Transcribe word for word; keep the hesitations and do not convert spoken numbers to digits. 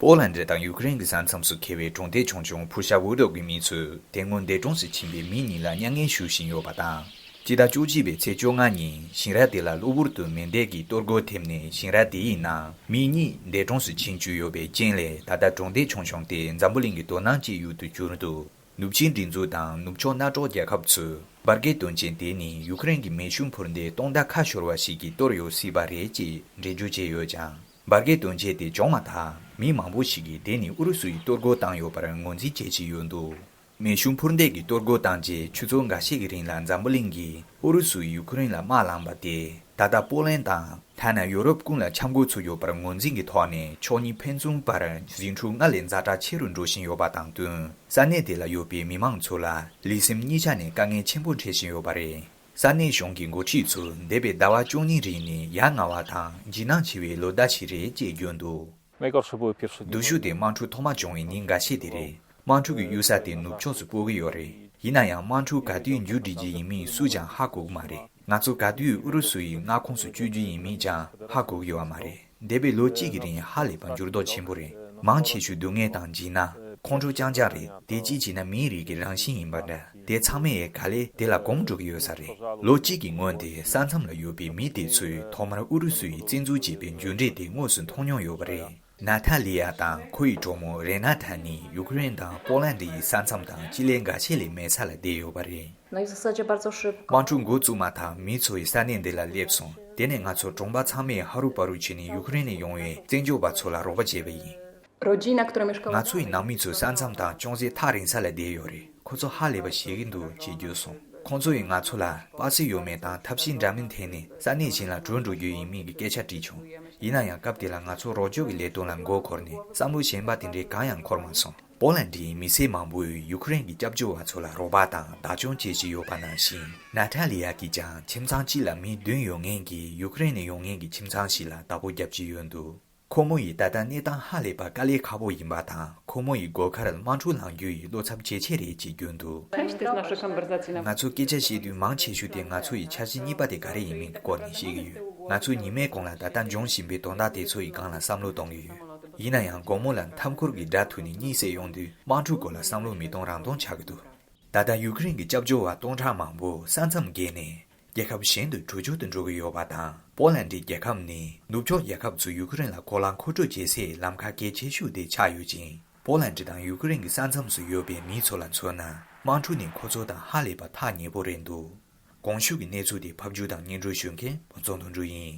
པོ་ལན་ཌི་དང་ཡུ་ཀེ་རེན་གྱི་ས་མཚམས་སུ་འཁེལ་བའི་གྲོང་སྡེ་ཆུང་ཆུང་ཕུ་ཤ་ཝུ་རོབ་ཀྱི་མི་ཚོས་དེ་སྔོན་འདས་གྲོངས་སུ་ཕྱིན་པའི་མི་གཉིས་ལ་མྱ་ངན་ཞུ་བཞིན་ཡོད་པ་དང་། སྤྱི་ཟླ་བཅུ་གཅིག་པའི་ཚེས་བཅོ་ལྔ་ཉིན་ཞིང་རལ་དེ་ལ་གློ་བུར་དུ་མེ་མདེལ་གྱི་གཏོར་རྒོལ་ཐེབས་ནས་ཞིང་རལ་དེའི་ནང་མི་གཉིས་འདས་གྲོངས་སུ་ཕྱིན་བཅུག་ཡོད་པའི་རྐྱེན་ལས། ད་ལྟ་གྲོང་སྡེ་ཆུང་ཆུང་དེ་འཛམ་བུ་གླིང་གི་དོ་སྣང་བྱེད་ཡུལ་དུ་གྱུར་འདུག་ནུབ་ཆིངས་སྒྲིག་འཛུགས་དང་ནུབ་ཕྱོགས་མནའ་གྲོགས་རྒྱལ་ཁབ་ཚོས་འབར་གས་དོན་རྐྱེན་དེ་ནི་ཡུ་ཀེ་རེན་གྱི་མེ་ཤུགས་འཕུར་མདེལ་སྟོང་ཕྲག་ཁ་ཤོར་བ་ཞིག་གིས་གཏོར་ཡོད་སྲིད་པ་རེད་ཅེས་འགྲེལ་བརྗོད་བྱས་ཡོད་ཀྱང་། འབར་གས་དོན་རྐྱེན་དེ་བྱུང་མ་ཐག་མི་མང་པོ་ཞིག་གིས་དེ་ནི་ཨུ་རུ་སུ་ཡིས་གཏོར་རྒོལ་བཏང་ཡོད་པར་ངོས་འཛིན་བྱེད་ཀྱི་ཡོད་འདུག་མེ་ཤུགས་འཕུར་མདེལ་གྱིས་གཏོར་རྒོལ་བཏང་རྗེས་ཆུ་ཚོད་འགའ་ཤས་ཀྱི་རིང་ལ་འཛམ་བུ་གླིང་གིས་ཨུ་རུ་སུ་ཡིས་ཡུ་ཀེ་རེན་ལ་དམག་ལངས་པ་དེ། ད་ལྟ་པོ་ལན་དང་ཐ་ན་ཡོ་རོབ་ཀུན་ལ་འཆར་འགོད་ཚུད་ཡོད་པར་ངོས་འཛིན་གྱི་ཐོག་ནས་ཕྱོགས་གཉིས་ཕན་ཚུན་བར་ཟིང་འཁྲུག་སྔར་ལས་ཛ་དྲག་ཆེ་རུ་འགྲོ་བཞིན་ཡོད་པ་དང་བསྟུན། ས་གནས་དེ་ལ་ཡོད་པའི་མི་མང་ཚོ་ལ་ལུས་སེམས་གཉིས་ཆ་ནས་དཀའ་ངལ་ཆེན་པོ་འཕྲད་བཞིན་ཡོད་པ་རེད། ས་གནས་གཞུང་གི་འགོ་ཁྲིད་ཚོས་འདས་པའི་ཟླ་བ་བཅུ་གཉིས་རིང་ནི་ཡ་ང་བ་དང་འཇིགས་སྣང་ཆེ་བའི་ལོ་ཟླ་ཞིག་རེད་ཅེས་བརྗོད་འདུག་སྡུག་ཤོས་དེ་དམག་འཁྲུག་ཐོག་མ་བྱུང་བའི་ཉིན་འགའ་ཤས་དེ་རེད། དམག་འཁྲུག་གི་གཡུལ་ས་དེ་ནུབ་ཕྱོགས་སུ་སྤོ་གི་ཡོད་རེད། ཡིན་ན་ཡང་དམག་འཁྲུག་ག་དུས་མཇུག་སྒྲིལ་གྱི་ཡིན་མིན་སུས་ཀྱང་ཧ་གོ་གི་མ་རེད། ང་ཚོ་ག་དུས་ཨུ་རུ་སུ་ཡི་མངའ་ཁོངས་སུ་བསྐྱོད་རྒྱུ་ཡིན་མིན་ཀྱང་ཧ་གོ་གི་ཡོད་པ་མ་རེད། འདས་པའི་ལོ་གཅིག་གི་རིང་ཧ་ལས་པ་འགྱུར་ལྡོག་ཆེན་པོ་རེད། མང་ཆེ་ཤོས་སྡུག་བསྔལ་དང་འཇིགས་སྣང་། ཁོང་ཁྲོ་རྐྱང་རྐྱང་རེད། དེ་གཅིག་བྱས་ན་མིའི་རིགས་ཀྱི་རང་བཞིན་ཡིན་པ་འདྲ། དེ་ཚང་མས་ག་ལེ་དེ་ལ་གོམས་འགྲོ་གི་ཡོད་ས་རེད། ལོ་གཅིག་གི་སྔོན་དེ་ས་མཚམས་ལ་ཡོད་པའི་མི་དེ་ཚོས་ཐོག་མར་ཨུ་རུ་སུ་ཡིས་བཙན་འཛུལ་བྱས་པའི་མཇུག་འབྲས་དེ་དངོས་སུ་མཐོང་མྱོང་ཡོད་པ་རེད། ན་ཐ་ལི་ཡ་དང་ཁོ་ཡི་གྲོགས་མོ་རེ་ན་ཐ་ནི་ཡུ་ཀེ་རེན་དང་པོ་ལན་ཌི་ཡི་ས་མཚམས་དང་སྤྱི་ལེ་འགའ་ཤས་ལས་མེད་ས་ལ་བསྡད་ཡོད་པ་རེད། No i w zasadzie bardzo szybko. དམག་འཁྲུག་འགོ་བཙུགས་མ་ཐག་མི་ཚོ་ཡི་ས་གནས་འདི་ལ་སླེབས་སོང་། དེ་ནས་ང་ཚོ་གྲོང་པ་ཚང་མས་ཧ་རུ་པ་རུ་བྱས་ནས་ཡུ་ཀེ་རེན་ནས་ཡོང་བའི་བཙན་བྱོལ་བ་ཚོ་ལ་རོགས་པ་བྱས་པ་ཡིན། Rodzina, która mieszkała ང་ཚོ་ཡི་ནང་མི་ཚོ་ས་མཚམས་དང་ཅུང་ཟད་ཐག་རིང་ས་ལ་བསྡད་ཡོད་རེད། ཁོ་ཚོ་ཧ་ལས་པ་ཤེས་ཀྱི་འདུག་ཅེས་བརྗོད་སོང་། ཁོང་ཚོ་ཡིས་ང་ཚོ་ལ་པ་སེ་ཡོད་མེད་དང་ཐབས་ཤེས་འདྲ་མིན་འཐེན་ནས་ས་གནས་གཞན་ལ་བྲོས་འགྲོ་རྒྱུ་ཡིན་མིན་གྱི་སྐད་ཆ་དྲིས་བྱུང་། ཡིན་ན་ཡང་སྐབས་དེ་ལ་ང་ཚོ་རོགས་སྐྱོར་གྱི་ལས་དོན་ལ་མགོ་འཁོར་ནས་བསམ་བློ་གཞན་པ་དེ་འདྲའི་གང་ཡང་འཁོར་མ་སོང་། པོ་ལན་ཌིའི་མི་སེར་མང་པོས་ཡུ་ཀེ་རེན་གྱི་སྐྱབས་བཅོལ་བ་ཚོ་ལ་རོགས་པ་དང་བདག་སྐྱོང་བྱེད་བཞིན་ཡོད་པ་ནང་བཞིན། ན་ཐ་ལི་ཡ་གིས་ཀྱང་ཁྱིམ་ཚང་གཅིག་ལ་མི་བདུན་ཡོད་མཁན་གྱི་ཡུ་ཀེ་རེན་ནས་ཡོང་མཁན་གྱི་ཁྱིམ་ཚང་ཞིག་ལ་བདག་པོ་བརྒྱབ་ཀྱི་ཡོད་འདུག་ཁོ་མོ་ཡིས་ད་ལྟ་གནས་སྟངས་ཧ་ལས་པ་དཀའ་ལས་ཁག་པོ་ཡིན་པ་དང་། ཁོ་མོ་ཡི་སྒོ་ཁར་དམག་འཁྲུག་ལངས་རྒྱུ་ཡི་བློ་འཚབ་ཇེ་ཆེ་རེད་ཅེས་བརྗོད་འདུག Конечно, narzekam bardzo na ང་ཚོ་སྐད་ཆ་བཤད་དུས་མང་ཆེ་ཤོས་དེ་ང་ཚོ་ཡི་འཆར་གཞི་གཉིས་པ་དེ་ག་རེ་ཡིན་མིན་གྱི་སྐོར་ནས་བཤད་ཀྱི་ཡོད། ང་ཚོས་ཉི་མའི་གོང་ལ་ད་ལྟ་འབྱུང་བཞིན་པའི་དོན་དག་དེ་ཚོ་ཡི་སྒང་ལ་བསམ་བློ་གཏོང་གི་ཡོད། ཡིན་ན་ཡང་དགོང་མོ་ལ་མཐའ་འཁོར་གྱི་སྒྲ་ཐོས་ནས་གཉིད་སད་ཡོང་དུས་དམག་འཁྲུག་སྐོར་ལ་བསམ་བློ་མི་གཏོང་རང་གཏོང་ཆགས་ཀྱི་འདུག་ད་ལྟ་ཡུ་ཀེ་རེན་གྱི་སྐྱབས་བཅོལ་བ་སྟོང་ཕྲག་མང་པོ་ས་མཚམས་བརྒལ་ནས་རྒྱལ་ཁབ་གཞན་དུ་འགྲོ་རྒྱུ་དུ་འགྲོ་གི་ཡོད་པ་དང་། པོ་ལན་ཌི་རྒྱལ་ཁབ་ནི་ནུབ་ཕྱོགས་རྒྱལ་ཁབ་ཚོས་ཡུ་ཀེ་རེན་ལ་གོ་ལ་མཁོ་སྤྲོད་བྱེད་སའི་ལམ་ཁ་གལ་ཆེ་ཤོས་དེ་ཆགས་ཡོད་ཅིང་། པོ་ལན་ཌི་དང་ཡུ་ཀེ་རེན་གྱི་ས་མཚམས་སུ་ཡོད་པའི་མི་ཚོ་ལ་མཚོན་ན། དམག་འཁྲུག་ནི་ཁོ་ཚོ་དང་ཧ་ལས་པ་ཐག་ཉེ་པོ་རེད་འདུག་གོང་ཞུས་ཀྱི་གནས་ཚུལ་དེ་ཕབ་སྒྱུར་དང་སྙན་སྒྲོན་ཞུ་མཁན་བོད་ཚོགས་དོན་གྲུབ་ཡིན།